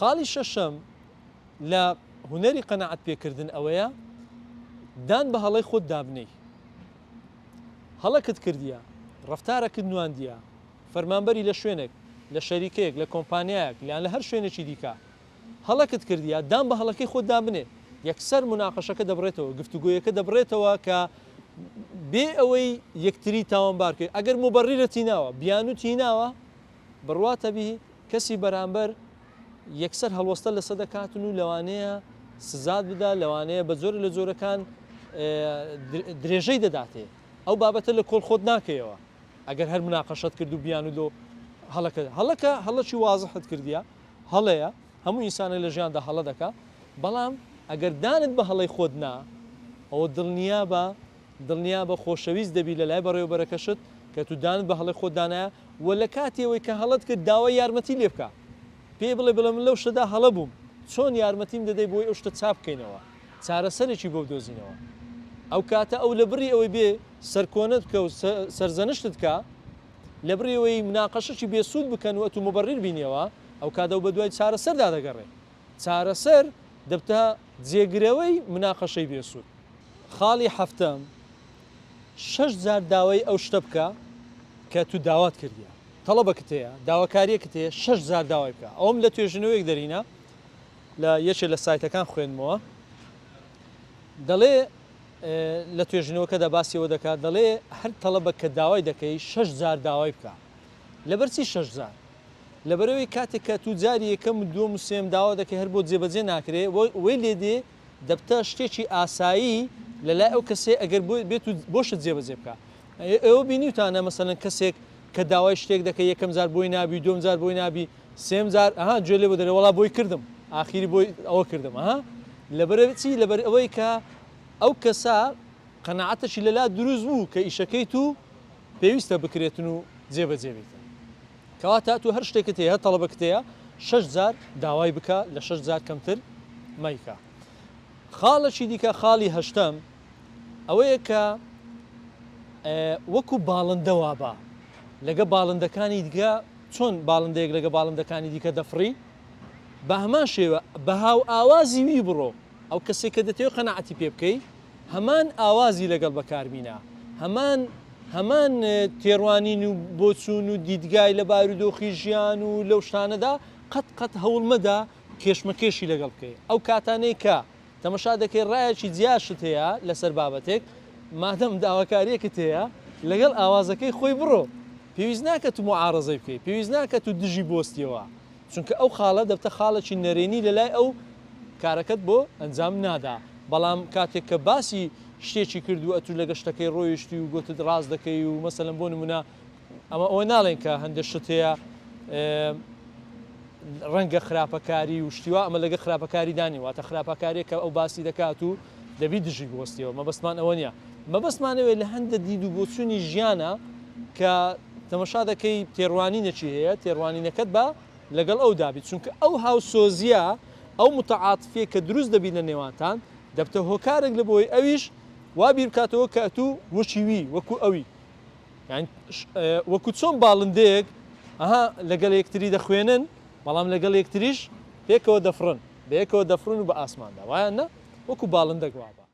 خاڵی شەشەم لە هونەری قەناعەت پێکردن ئەوەیە دان بە هەڵەی خۆت دابنێی. هەڵەکت کردیە، ڕەفتارەکت نواندیە، فەرمانبەری لە شوێنێک، لە شەریکەیەک، لە کۆمپانیایەک یان لە هەر شوێنێکی دیکە هەڵەکت کردیە، دان بە هەڵەکەی خۆت دابنێ. یەکسەر موناقەشەکە دەبڕێتەوە، گفتوگۆیەکە دەبڕێتەوە کە بێ ئەوەی یەکتری تاوانبار بکەی. ئەگەر موبەڕیرت هیناوە، بیانووت هیناوە، بڕواتە بی کەسی بەرامبەر یەکسەر هەڵوەستە لەسە دەکاتن و لەوانەیە سزات بدا، لەوانەیە بە جۆرێ لە جۆرەکان درێژەی دەداتێ. ئەو بابەتە لە کۆڵ خۆت ناکەیەوە. ئەگەر هەر مناقەشەت کرد و بیانوو لۆ هەڵەکە هەڵەکە هەڵەکی وازحت کردیە، هەڵەیە، هەموو ئینسانێک لە ژیاندا هەڵە دەکا، بەڵام ئەگەر دانت بە هەڵەی خۆت نا، ئەوە دڵنیابە دڵنیابە خۆشەویست دەبی لە لای بەڕێوەبەرەکەشت کە تو دانت بە هەڵەی خۆت دانایە و لە کاتی ئەوەی کە هەڵەت کرد داوای یارمەتی لێ بکە پێی بڵێ بڵێ من لەو شتەدا هەڵە بووم چۆن یارمەتیم دەدەی بۆی ئەو شتە چاک بکەینەوە چارەسەرێکی بۆ بدۆزینەوە ئەو کاتە ئەو لە بڕی ئەوەی بێ سەرکۆنەت بکە و سەرزەنشتت کا لە بڕی ئەوەی مناقەشەکی بێ سوود بکەن و ئەتوو موبەڕیر بینیەوە ئەو کات ئەو بە دوای چارەسەردا دەگەڕێ چارەسەر دەبتە جێگرەوەی مناقەشەی بێ سوود. خاڵی حەفتەم، شەش جار داوای ئەو شتە بکە کە تو داوات کردیە، تەڵەبەکت هەیە، داواکاریەکت هەیە، شەش جار داوای بکە. ئەوەم لە توێژینەوەیەک دەرهینا، لە یەکێ لە سایتەکان خوێندمەوە، دەڵێ لە توێژینەوەکەدا باسی ئەوە دەکات، دەڵێ هەر تەڵەبەک کە داوای دەکەی شەش جار داوای بکە. لەبەرچی شەش جار؟ لەبەرئەوەی کاتێک کە تو جاری یەکەم و دووەم و سێیەم داوا دەکەی هەر بۆت جێبەجێ ناکرێ، وەی لێ دێ دەبتە شتێکی ئاسایی لە لای ئەو کەسەی ئەگەر بێت و بۆشت جێبەجێ بکا. ئێوە بینیوتانە مەسەلەن کەسێک کە داوای شتێک دەکەی یەکەم جار بۆی نابی دووەم جار بۆی نابی سێم جار ئەها گوێ لێ بۆ دەرێ وەڵا بۆی کردم ئاخیری بۆی ئەوە کردم ئەها لەبەر چی لەبەر ئەوەی کە ئەو کەسە قەناعەتەکی لەلا دروست بوو کە ئیشەکەی تو پێویستە بکرێتن و جێبەجێ بیتن. کەواتە ئەتوو هەر شتێکت هەیە، هەر تەڵەبەکت هەیە، شەش جار داوای بکە، لە شەش جار کەمتر مەیکە. خاڵێکی دیکە، خاڵی هەشتەم، ئەوەیە کە وەکو باڵندە وابە لەگە باڵندەکانی دیکە، چۆن باڵندەیەک لەگە باڵندەکانی دیکە دەفڕی، بە هەمان شێوە بە هاوئاوازی وی بڕۆ. ئەو کەسێک کە دەتەوێت قەناعەتی پێ بکەی، هەمان ئاوازی لەگەڵ بەکاربینە، هەمان هەمان تێڕوانین و بۆچوون و دیدگای لە بارودۆخی ژیان و لەو شتانەدا قەت قەت هەوڵ مەدە کێشمەکێشی لەگەڵ بکەی. ئەو کاتانەی کە تەمەشا دەکەی ڕایەکی جیاشت هەیە لەسەر بابەتێک، مادەم داواکارییەکت هەیە لەگەڵ ئاوازەکەی خۆی بڕۆ. پێویست ناکە تو موعارەزەی بکەی، پێویست ناکە تو دژی بوەستیەوە. چونکە ئەو خاڵە دەبتە خاڵێکی نەرێنی لەلای ئەو کارەکەت بۆ ئەنجام نادا بەڵام کاتێک کە باسی شتێکی کرد و ئەتوو لەگە شتەکەی ڕۆیشتی و گۆتت ڕاست دەکەی و مەسەلەن بۆ نمونە ئەمە ئەوە ناڵێن کە هەندێک شت هەیە ڕەنگە خراپەکاری و شتیوا ئەمە لەگە خراپەکاری دانی واتە خراپەکاریە کە ئەو باسی دەکات و دەبی دژی بوەستیەوە مەبەستمان ئەوە نیە مەبەستمانەوێت لە هەندە دید و بۆچوونی ژیانە کە تەمەشا دەکەی تێڕوانینێکی هەیە، تێڕوانینەکەت با لەگەڵ ئەودا بیت، چونکە ئەو هاوسۆزییە، ئەو متعاتفیە کە دروست دەبیت لە نێوانتان، دەبتە هۆکارێک لە بۆی ئەویش وا بیر بکاتەوە کە ئەتوو وەکی وی، وەکو ئەوی. یانی وەکو چۆن باڵندەیەک ئەها لەگەڵ یەکتری دەخوێنن، بەڵام لەگەڵ یەکتریش پێکەوە دەفڕن، بەیەکەوە دەفڕن و بە ئاسماندا، وایان نا؟ وەکو باڵندەک وابە.